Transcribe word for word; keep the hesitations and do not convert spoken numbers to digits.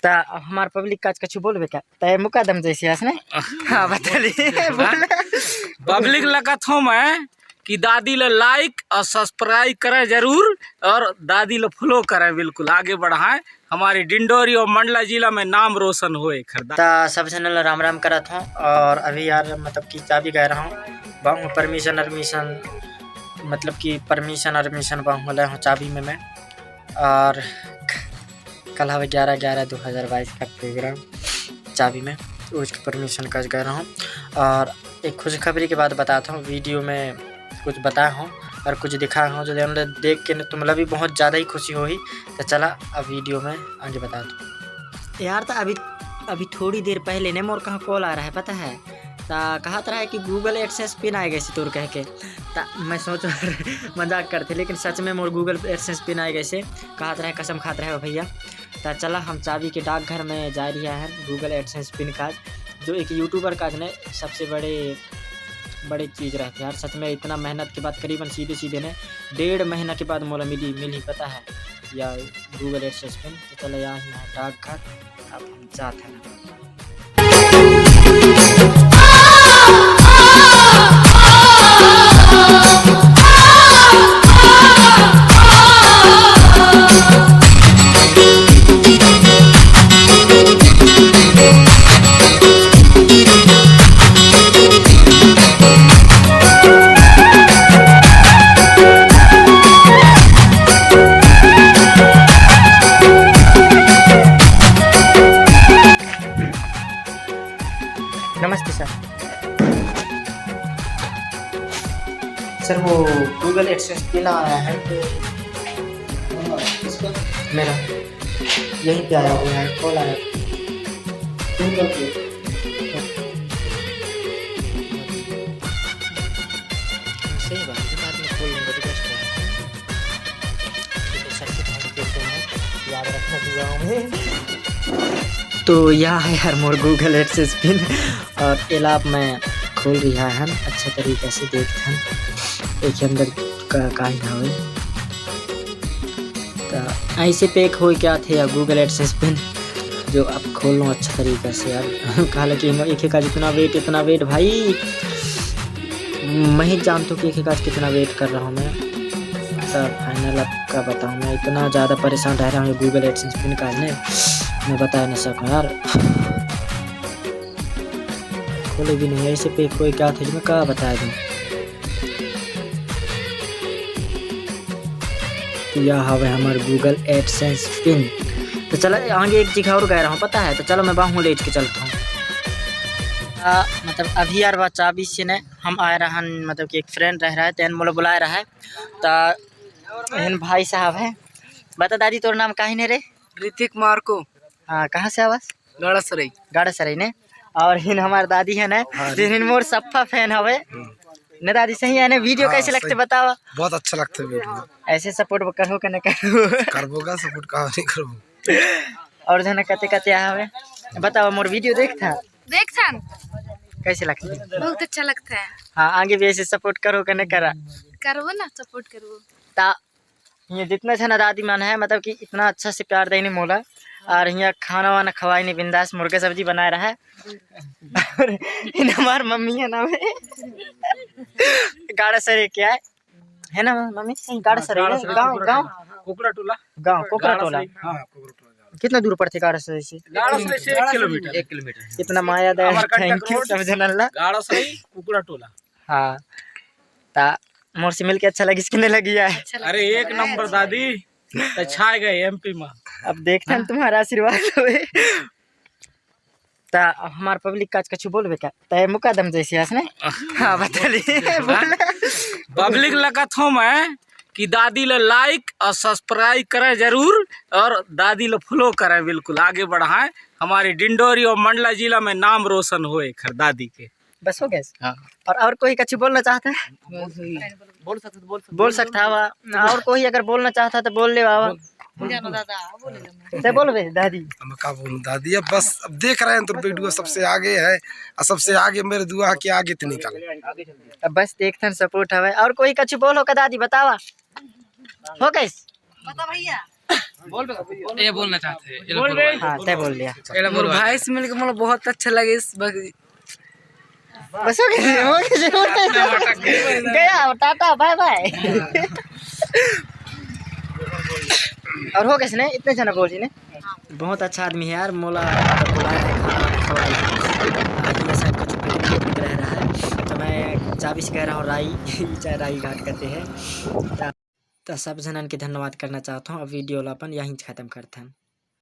त हमार पब्लिक का आज कछु बोलबे का? त मुकदम जैसे हस ने। हाँ, बता ले, बोल। पब्लिक लगत हो मैं कि दादी ला लाइक और सब्सक्राइब करें जरूर, और दादी ला फॉलो करें, बिल्कुल आगे बढ़ाएं, हमारे डिंडोरी और मंडला जिला में नाम रोशन होए खरदा। त सब झन ला राम राम करत हों। और अभी यार, मतलब कि चाबी गए रहूँ, बाहूँ परमिशन अरमिशन, मतलब कि परमिशन अरमिशन बाहूँ ले हूँ चाबी में मैं। और कल हवे ग्यारह ग्यारह दो हज़ार बाईस का प्रोग्राम चाबी में, उसकी परमिशन कस गए रहूँ। और एक खुशखबरी के बात बताता हूँ, वीडियो में कुछ बताया हूँ और कुछ दिखाया हूँ, जो देख के न तुमला भी बहुत ज़्यादा ही खुशी होही। तो चला, अब वीडियो में आगे बताता हूँ। यार, तो अभी, अभी थोड़ी देर पहले ने मोर कहाँ कॉल आ रहा है, पता है? त कहत रहा है कि Google AdSense पिन आ गए से तोर कह के। त मैं सोच मजाक करते, लेकिन सच में मोर Google AdSense पिन आ गए से। कहत रहे, कसम खात रहे भैया। त चला, हम चाबी के डाकघर में जा रही है Google AdSense पिन का, जो एक यूट्यूबर का ने सबसे बड़े, बड़े चीज़ रहते हैं यार। सच में इतना मेहनत के बाद करीबन सीधे सीधे ने डेढ़ महीना के बाद मोला मिली, मिली, पता है, या Google AdSense पिन। तो चला, यहाँ ही है डाकघर, अब हम जाते हैं। नमस्ते सर। सर, वो Google AdSense पिन आया है तो मेरा यहीं पे आया हुआ है, कॉल आया। सही बात है, बाद में खोल लूँगा, request है। ठीक है, सर की थैंक यू सो मच, याद रखना दुआओं में। तो यह है यार मोर Google AdSense पिन, और एला अब मैं खोल रहा है अच्छा तरीका से, देखथन एक अंदर का काहे हवे। त ऐसे पैक होए क्या थे यार Google AdSense पिन, जो अब खोल लूँ अच्छा तरीका से यार। हालांकि हम एक एक आज इतना वेट, इतना वेट भाई, मैं ही जानता हूँ कि एक एक आज कितना वेट कर रहा हूँ मैं। तो फाइनल आपका बताऊँ, मैं इतना ज़्यादा परेशान रह रहा हूँ Google AdSense पिन का ने, मैं बता नहीं सकूँ यार। खोले भी नहीं, ऐसे पैक होए क्या थे, मैं का बता दूँ। तो यह हवे हमार Google AdSense पिन। तो चला, आगे एक जगह और गए रहा हूँ, पता है, तो चलो मैं बाहू ले के चलता हूँ। आ, मतलब अभी यार बात चाबी से ने हम आए रहन, मतलब कि एक फ्रेंड रह रहा है, तेन मोला बुलाए रहा है, तो हिन भाई साहब है। बता दादी, तोर नाम काहे ने रे? ऋतिक मार्को। हाँ, कहाँ से आवास? गाड़ासरई। गाड़ासरई ने। और हिन हमार दादी है ने, हाँ, जिन हिन मोर सप्पा फैन हवे। हम्म। ने दादी, सही है ने? वीडियो हाँ, कैसे लगते सही। बतावा। बहुत अच्छा लगता है वीडियो। ऐसे सपोर्ट करो के न करो। करबो का सपोर्ट, का नहीं करबो। और जने कते कते हवे, बतावा, मोर वीडियो देखथन? देखथन। कैसे लगते? बहुत अच्छा लगता है। हाँ, आगे भी ऐसे सपोर्ट करो के न करा। करबो ना, सपोर्ट करबो। ता ये जितना झन दादी मन है, मतलब कि इतना अच्छा से प्यार देनी मोला, और यहाँ खाना वाना खवाई नहीं, बिंदास मुर्गा सब्जी बनाए रहा है। और इन हमार मम्मी है ना, गाड़ासरई क्या है, है ना मम्मी? गाड़ासरई ना? गाड़ासरई गाँव, कुकरा गाँव? टोला। कुकरा टोला। गाँव, कुकरा टोला। हाँ, कुकरा टोला। कितना दूर पड़ते गाड़ासरई से? गाड़ासरई से एक किलोमीटर। एक किलोमीटर। इतना माया दया, अमरकंटक thank you रोड, सब झन ला। गाड़ासरई, कुकरा टोला। हाँ, ता मोर से मिलके अच्छा लगिस कि नहीं लगिया? अच्छा लगा। अरे, एक नंबर दादी, त छा गए एमपी में। अब देखथन हाँ। तुम्हारा आशीर्वाद होए। ता हमार पब्लिक का आज कछु बोलबे का? तय मुकदम जैसे हस ने? हाँ, बता ले, बोल। पब्लिक लगत हो मैं कि दादी ला लाइक और सब्सक्राइब करें जरूर, और दादी ला फॉलो करें, बिल्कुल आगे बढ़ाएं, हमारे डिंडोरी और मंडला जिला में नाम रोशन होए खर दादी के। बस हो गया? हाँ। और, और कोई कछु बोलना चाहता है? बोल सकते, बोल सकते। बोल सकता है वा। और कोई अगर बोलना चाहता है तो बोल ले बाबा। बोल। जानो दादा, बोले लो। ते बोलबे दादी। हम का बोलूं दादी, अब बस, अब देख रहे हैं तो वीडियो सबसे आगे है, और सबसे आगे मेरे दुआ के आगे तो निकल। अब बस देखथन सपोर्ट हवे। और कोई कछु बोलो का दादी, बतावा। हो गइस? बता भैया। ये बोलना चाहते हैं, ये बोल बे। हाँ, तय बोल लिया। ये बोल मोर भाई। भाई से मिलके मोला बहुत अच्छा लगे इस बग-, बस हो गया, हो गया, हो गया। गया, टाटा, बाय बाय। और हो कैसे नहीं, इतने जना बोल जी ने। बहुत अच्छा आदमी है यार, मोला बुलाया है, खाना खवाया है। आज ये शायद कुछ पिकनिक विकनिक रह रहा है, तो मैं चाबी से कह रहा हूँ राई, चाहे राई घाट कहते हैं। तो सब झनन के धन्यवाद करना चाहता हूँ। अब वीडियो ला अपन यहीं खत्म करते हैं।